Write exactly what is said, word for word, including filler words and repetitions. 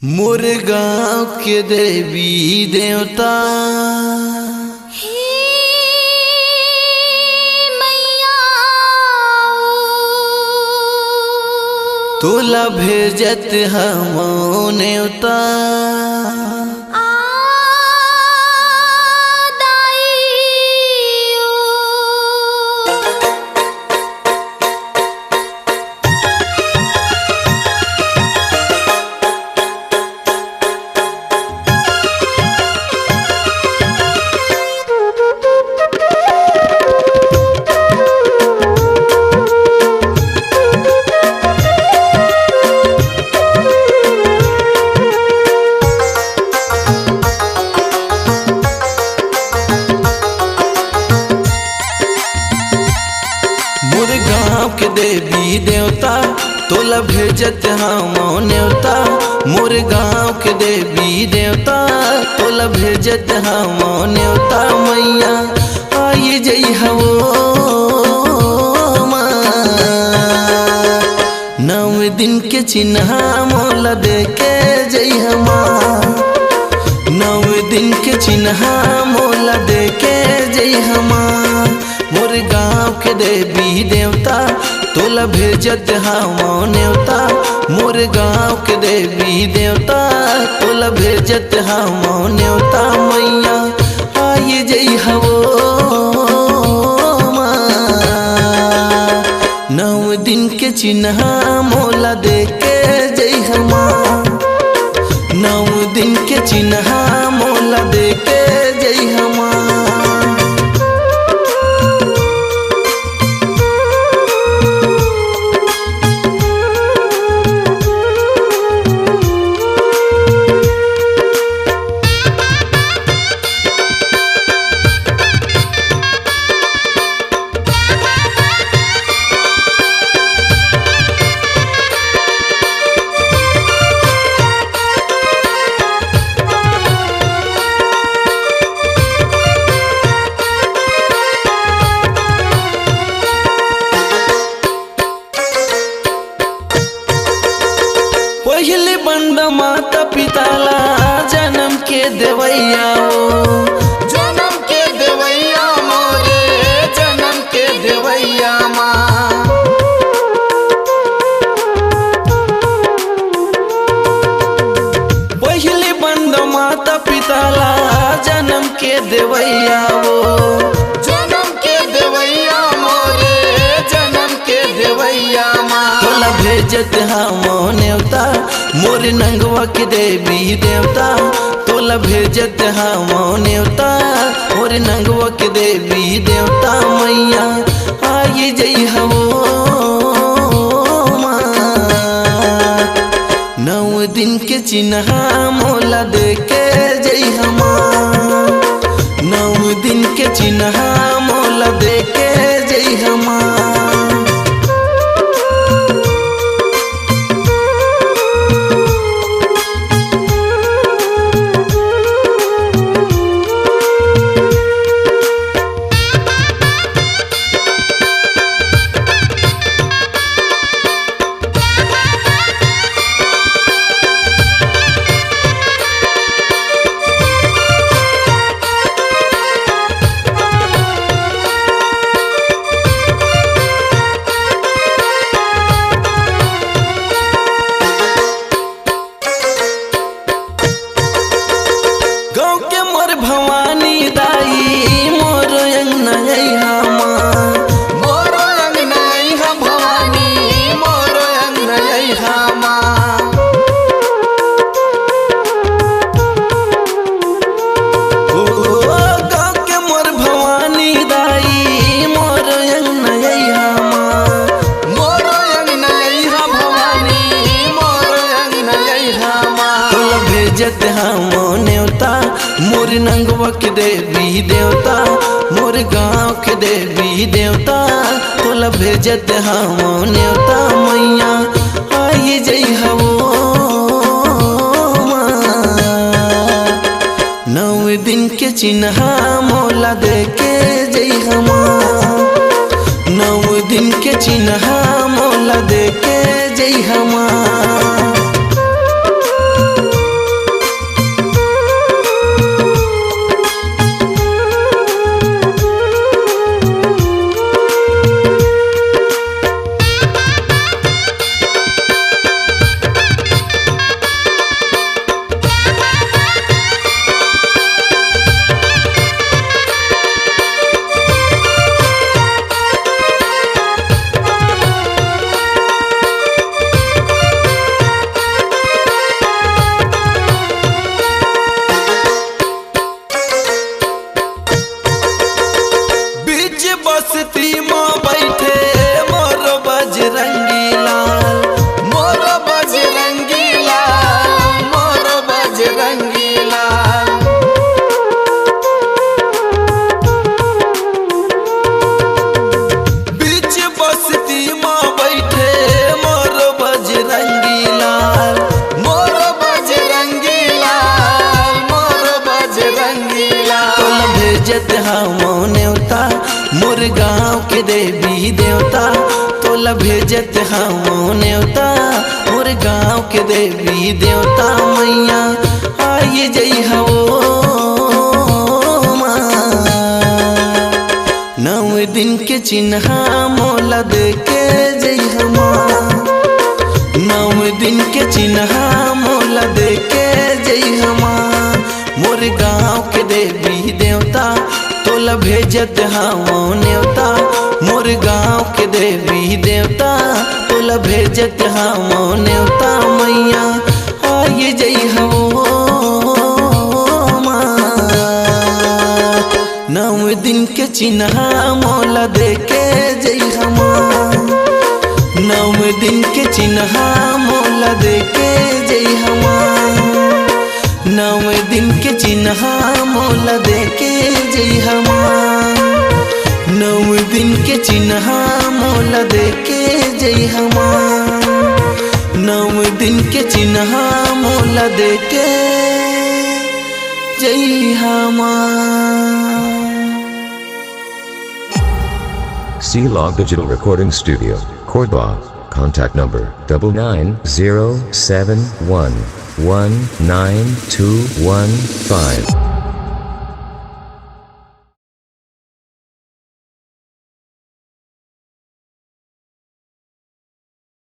मोर गांव के देवी देवता, हे मैया, तोला भेजत हवं नेवता। आ दाई ओ। मोर गांव के देवी देवता, तोला भेजत हवं नेवता। मोर गांव के देवी देवता, तोला भेजत हवं नेवता। मैया, आई जइहव ओ माँ। नौ दिन के चिन्हा मोला देके जइहव माँ। नौ दिन के चिन्हा मोला देके जइहव माँ। मोर गांव के देवी देवता, तोला भेजत हवं नेवता। मोर गांव के देवी देवता, तोला भेजत हवं नेवता। मैया, आई जइहव ओ माँ। नौ दिन के चिन्हा मोला देके जइहव माँ। नौ दिन के चिन्हा मोला देके जइहव माँ। पहिली बंद माता पिता ला, जनम के देवइया ओ। जनम के देवइया मोरे, जनम के देवइया माँ। पहिली बंद माता पिता ला, जनम के देवइया ओ। जनम के देवइया मोरे, जनम के देवइया माँ। तोला भेजत हवं नेवता, मोर नंगवा के देवी देवता। तोला भेजत हवं नेवता, मोर नंगवा के देवी देवता। मैया, आई जइहव ओ माँ। नौ दिन के चिन्हा मोला देके जइहव माँ। नौ दिन के चिन्हा मोला देके जइहव माँ। गाँव के मोर भवानी दाई, मोर अंगना अइहा माँ। मोर अंगना अइहा भवानी, मोर अंगना अइहा माँ। ओ, गाँव के मोर भवानी दाई, मोर अंगना अइहा माँ। मोर अंगना अइहा भवानी, मोर अंगना अइहा माँ। तोला भेजत हवं नेवता, मोर नंगवा के देवी देवता, मोर गाँव के देवी देवता। तोला भेजत हवं नेवता, मैया, आई जइहव ओ माँ। नौ दिन के चिन्हा मोला देके जइहव माँ। नौ दिन के चिन्हा मोला देके जइहव माँ। हवं नेवता मोर गाँव के देवी देवता, तोला भेजत हवं नेवता मोर गाँव के देवी देवता। मैया आई जई हवो माँ, नौ दिन के चिन्हा मोला देके जई हमा, नौ दिन के चिन्हा मोला देके जई हमा। मोर गाँव के देवी देवता तोला भेजत हवं नेवता, मोर गाँव के देवी देवता तोला भेजत हवं नेवता। मैया आई जई हवो माँ, नौ दिन के चिन्हा मोला देके जई हमा, नौ दिन के चिन्हा मोला देके जई हमा, नौ दिन के चिन्हा मोला देके जई हमा, नौ दिन के चिन्हा मोला देके जई हमा, नौ दिन के चिन्हा मोला देके जई हमा। C Log Digital Recording Studio, Cordoba. Contact number double nine zero seven one one nine two one five.